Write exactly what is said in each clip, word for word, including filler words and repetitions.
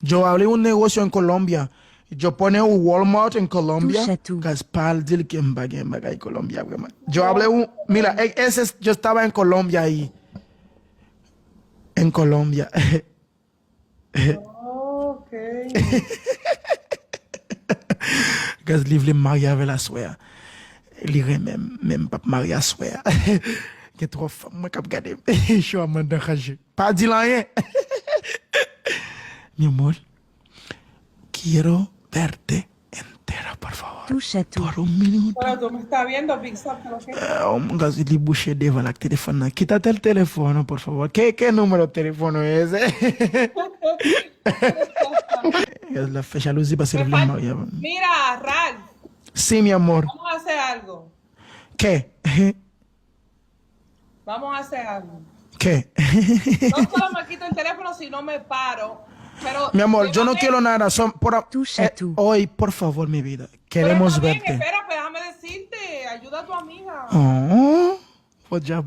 Yo hablé un negocio en Colombia. Yo pone un Walmart en Colombia. Touche a tou. Guys, pa al di l ke m pa gen bagay Colombia, vrèman. Yo hablé un, mira, e- ese yo estaba en Colombia y en Colombia. Ok. Guys, li vle m marye avè l aswè a. Li renmen m, men m p ap marye aswè a. Gen twòp fanm mwen k ap gade m. Cho a mande raje. Pa di l anyen. Mi amor, quiero verte entera, por favor. Touche a tou. Por un minuto. Pero tú me estás viendo, Big Sam, ¿qué es lo que? Eh, oh, guys, li bouche devan l ak telefòn nan. Quítate el teléfono, por favor. ¿Qué, qué número de teléfono es ese? Guys, l ap fè jalouzi paske l vle marye avè m. Mira, Ralph, Sí, mi amor. Vamos a hacer algo. ¿Qué? Vamos a hacer algo. ¿Qué? No solo me quito el teléfono, sino me paro. Pero Mi amor, yo no llévame- quiero nada. Son, por, Touche a tou. Hoy, por favor, mi vida. Pero Queremos está bien, verte. Espérate, déjame decirte. Ayuda a tu amiga. Oh, good job.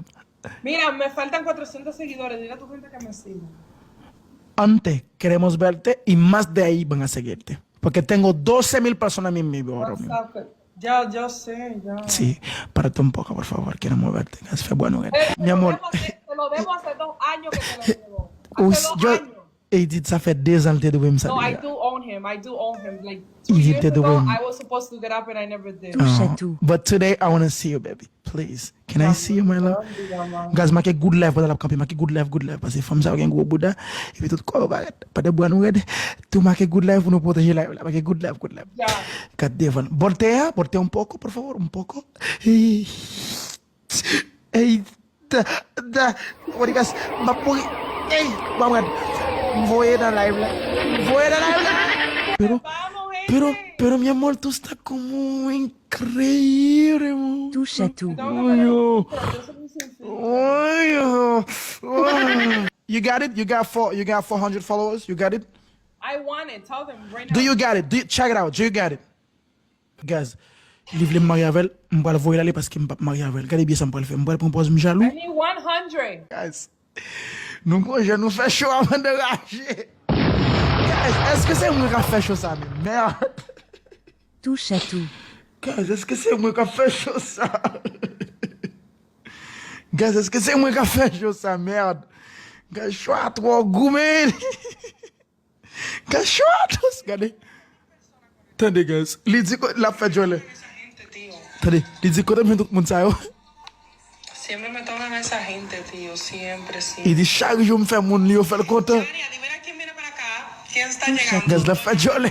Mira, me faltan cuatrocientos seguidores. Dile a tu gente que me siga. Antes, queremos verte y más de ahí van a seguirte. Porque tengo doce mil personas en mi video ahora mismo. WhatsApp. Ya, yo sé, ya. Sí, párate un poco, por favor. Queremos verte. Guys, fè bwa nou red. Eh, Mi amor. Te lo debo hace, te lo debo hace dos años que te lo debo. Uy, Hace dos yo- años. Ey, di sa fè dezan l te dwe m sa No, I deja. Do own him. I do own him. Like two Easy, years te do ago, win. I was supposed to get up and I never did. Touche a tou. But today I wanna see you, baby. Please. Can I see you, my love? Guys, make good life pandan l ap kanpe, make good life, good life. Paske fanm sa yo gen gwo bouda. Epi tout kò yo parèt. Pandan bwa nou red, tou make good life pou nou pwoteje life la. Make good life, good life. Ya. Gad devan. Bolte a, bolte un poco, por favor, un poco. Ey. Ey. Da, da. What you guys? M ap mouri. Ey, m ap red. M voye nan live la. M voye nan live la. Pero, Vamos, gente. pero, pero mi amor, tú estás como increíble, amor. Touche a tou. Tengo que poner Oyo. un filtro, yo soy sin filtro. Oyo. Oyo. You got it? You got four, you got four hundred followers? You got it? I want it. Tell them right now. Do you got it? Do you, check it out. Do you got it? Guys, li vle m marye avè l, m pral voye l ale paske m p ap marye avè l. Gade byen sa m pral fè. M pral pran pòz m jalou. I need one hundred. Guys, nou gon jan nou fè cho a pandan raje. Guys, èske se mwen k ap fè cho sa menm? Merde. Touche a tou. Guys, èske se mwen k ap fè cho sa? Guys, èske se mwen k ap fè cho sa? Merde. Guys, cho a twò gou, man. Guys, cho a twò, gade. Tande, guys. Li di ko- l ap fè djòlè. Tande, li di kote m jwenn tout moun sa yo. Siempre me tocan esa gente, tío, siempre, Li siempre. di chak jou m fè moun li yo fè l kontan. Tania, dime a quién viene para acá. ¿Quién está llegando? Guys, l ap fè djòlè.